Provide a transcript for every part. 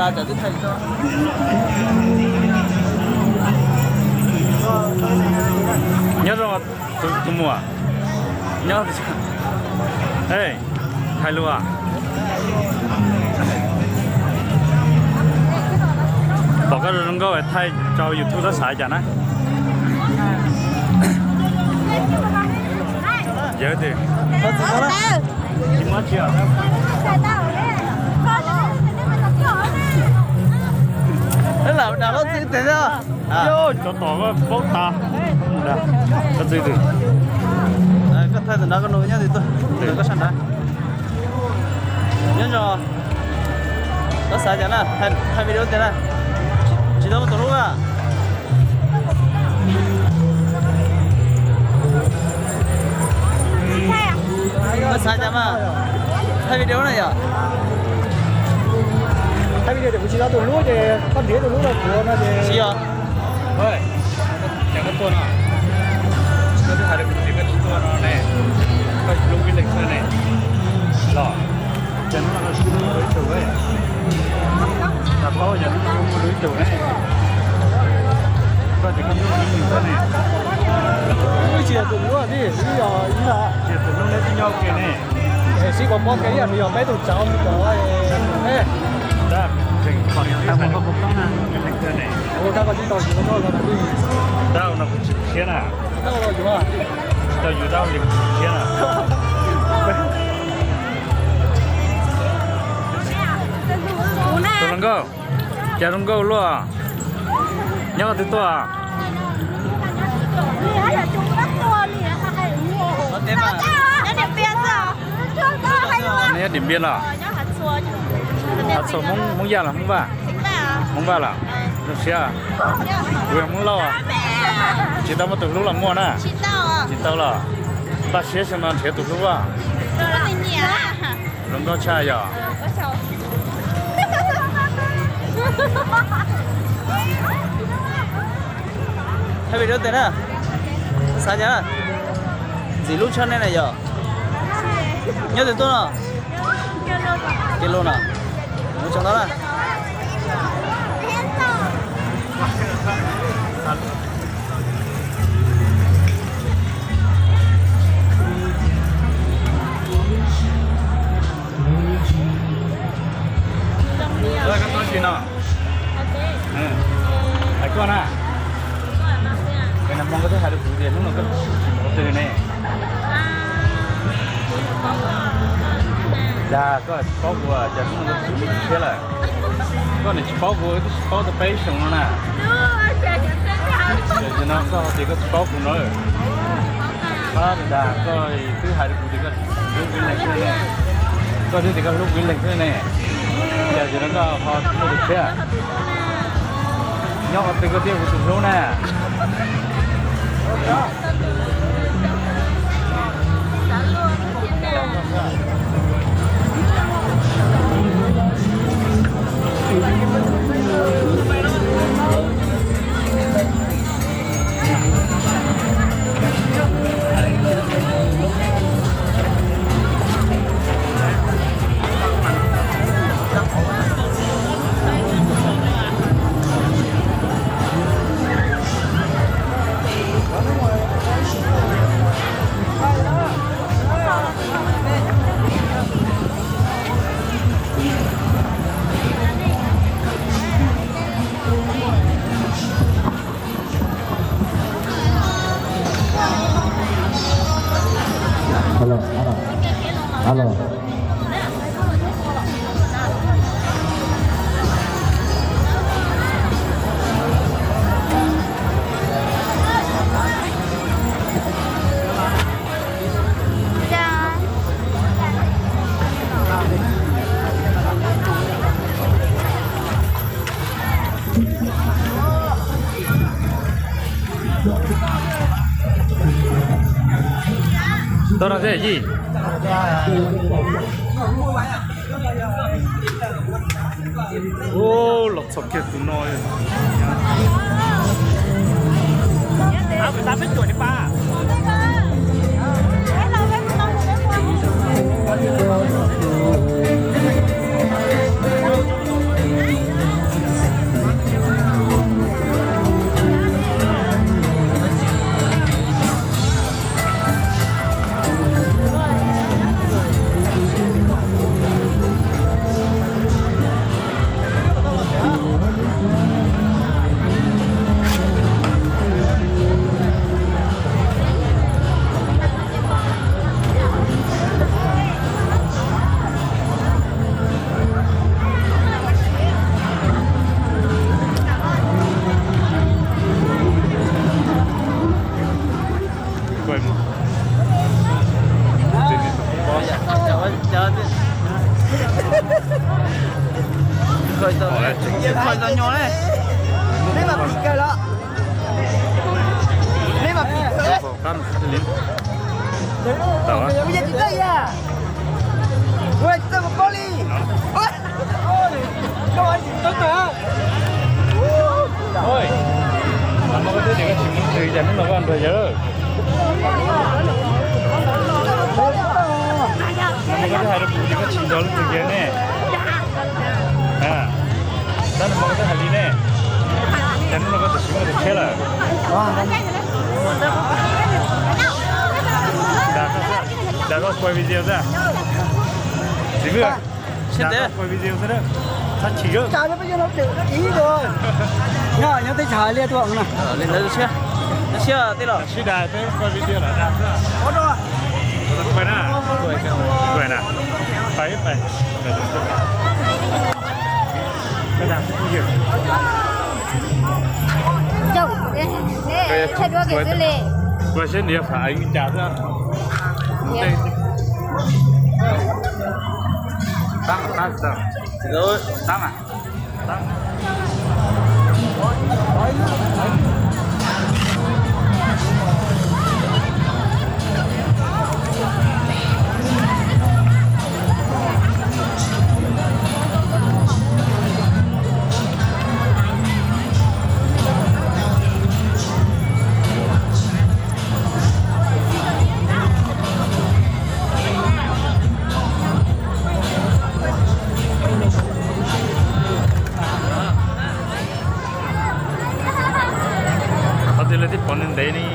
Nyob zoo tus muam, nyob, hais lus, pom koj zoo nkauj thaij rau YouTube tab xav cas na? Yawg twg? Cov tom paub tas. Koj txwj twg? Koj thaij tus no, koj nug nyob twg tuaj, koj sab nrad. Nyob zoo, koj xav cas na, thaij video tiag na, tsis tau muaj tus hlub na. Koj xav cas mas, thaij video na yom. Thaij video tias kuv tsis tau tus hlub ces koj nrhiav tus hlub rau kuv no ces. Tsis yog. Ces koj tuaj no, koj twb hais rau kuv tias koj tsis tuaj no ne, koj tsis hlub Vib Leeg xwb ne, los. Ces hnub no koj tsis hlub ib tug, koj paub yog hnub no muaj ib tug ne, koj tias koj hlub ib tug xwb ne. Wb tsis yog tus hlub tij, wb yog ib, tsis yog tus hlub ne, twb nyob ua ke ne. Sib pov pob kev ib yam li yog peb tus tsov mus kom, tab tseem kho yog tab mus koj puas toob na. Tab no kuv tsis khiab na. Tsis tau yus, tsis tau yus tab li kuv tsis khiab na. Tus hluas nkauj, cas zoo nkauj luaj, nyob qhov twg tuaj? Nyob Điện Biên los? Hmoob Yaj los Hmoob Vaj? Hmoob Vaj los? Zoo siab. Kuv yog Hmoob Lauj. Tsis tau muaj tus hlub los muaj na? Tsis tau los? Npaj siab xwb mas nrhiav tus hlub. Zoo nkauj tshaj yom. Thaij video tiag na. Xav cas na? Ntxim hlub tshaj nej na yom. Nyob twg tuaj no? Kev lus no. Mus tseem tau na. Koj tuaj tsis no? Hais koj na. Nag hmo koj twb hais rau kuv tias hnub no koj tsis mus qhov twg ne. Dag koj tsis paub kuv, cas hnub no koj tsis mus thiab lawm? Koj niam tsis paub kuv, twb tsis paub tau peb xyoos no na. Ces no koj tias koj tsis paub kuv no. Pab dag koj twb hais rau kuv tias koj hlub kuv leeg xwb ne. Koj twb tias koj hlub kuv leeg xwb ne. Cas ces no koj ho muaj tus tshiab? Nyob qhov twg koj thiaj hu tus hlub na? Alo, alo, alo. Tau no thiab yij. Ua los txog kiag tus no. Khoj tau nyo ne. Neb mas phim kawg los? Neb mas phim kawg? Kuv yog tsis txawj ya. Kuv yog tsis txawj mus paub li. Mus twg cas hnub no koj nrog yawg? Hnub no koj twb hais rau kuv tias koj tsis nrog leej twg kiag ne. Tab sis mas koj twb hais li ne. Cas hnub no koj tam sim muaj tus tshiab lawm? Dag koj quay video xwb. Txiv Vwj, dag koj quay video xwb. Txhob chim. Nyob teb chaws liaj tuaj no. Sib dag peb quay video los dag xwb. Quay na. Quay na. Pais pais. Ua siab nws yog pham li cas xwb. Tab mas tab tab tab mas. Qhov twg lawv thiaj pom nws ntev li.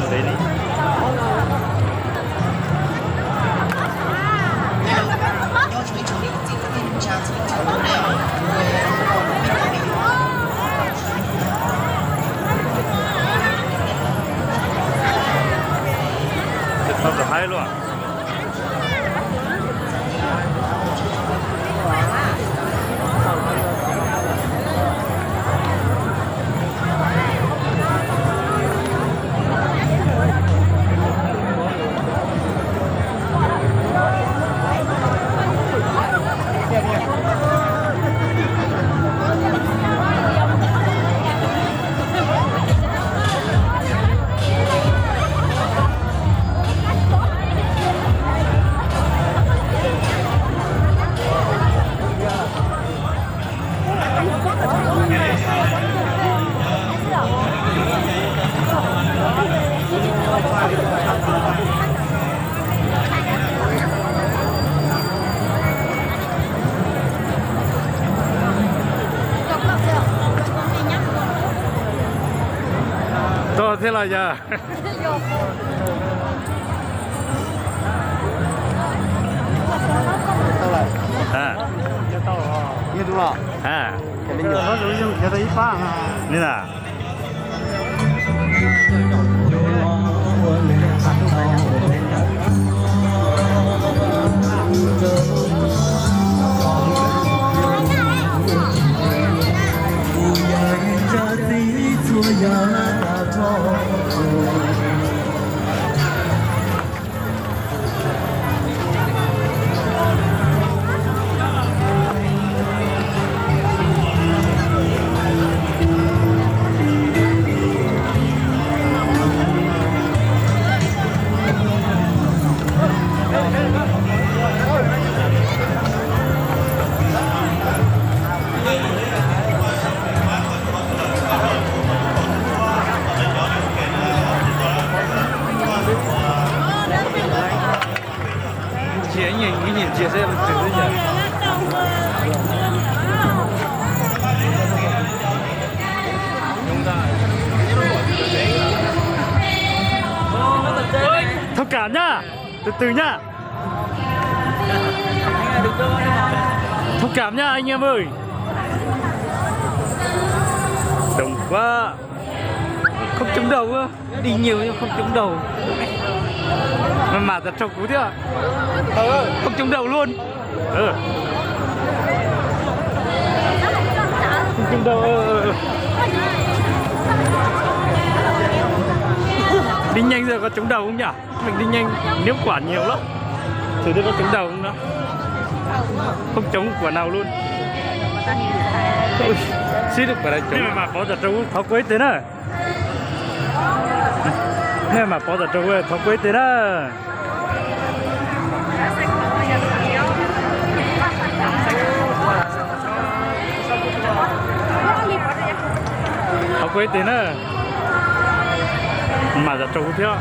Ntev li. Tau tus haib luaj. Tau thiab los yog? Li na. Thông cảm nhá, từ từ nhá. Thông cảm nhá anh em ơi. Đông quá. Không chống đầu á. Đi nhiều nhưng không chống đầu. Mà mà thật trong cú thiệt. Không chống đầu luôn. Ừ. Không chống đầu. Ừ, ừ, ừ. Đi nhanh giờ có chống đầu không nhỉ? Mình đi nhanh, nếu quả nhiều lắm. Tus twb qoob coob ntau no, qoob coob kuam nau lub. Sib lub kuam nau coob. Mas pov tom rau thov kuv ib teg na. Nej mas pov tom rau thov kuv ib teg na. Thov kuv ib teg na. Mas tom rau thiab.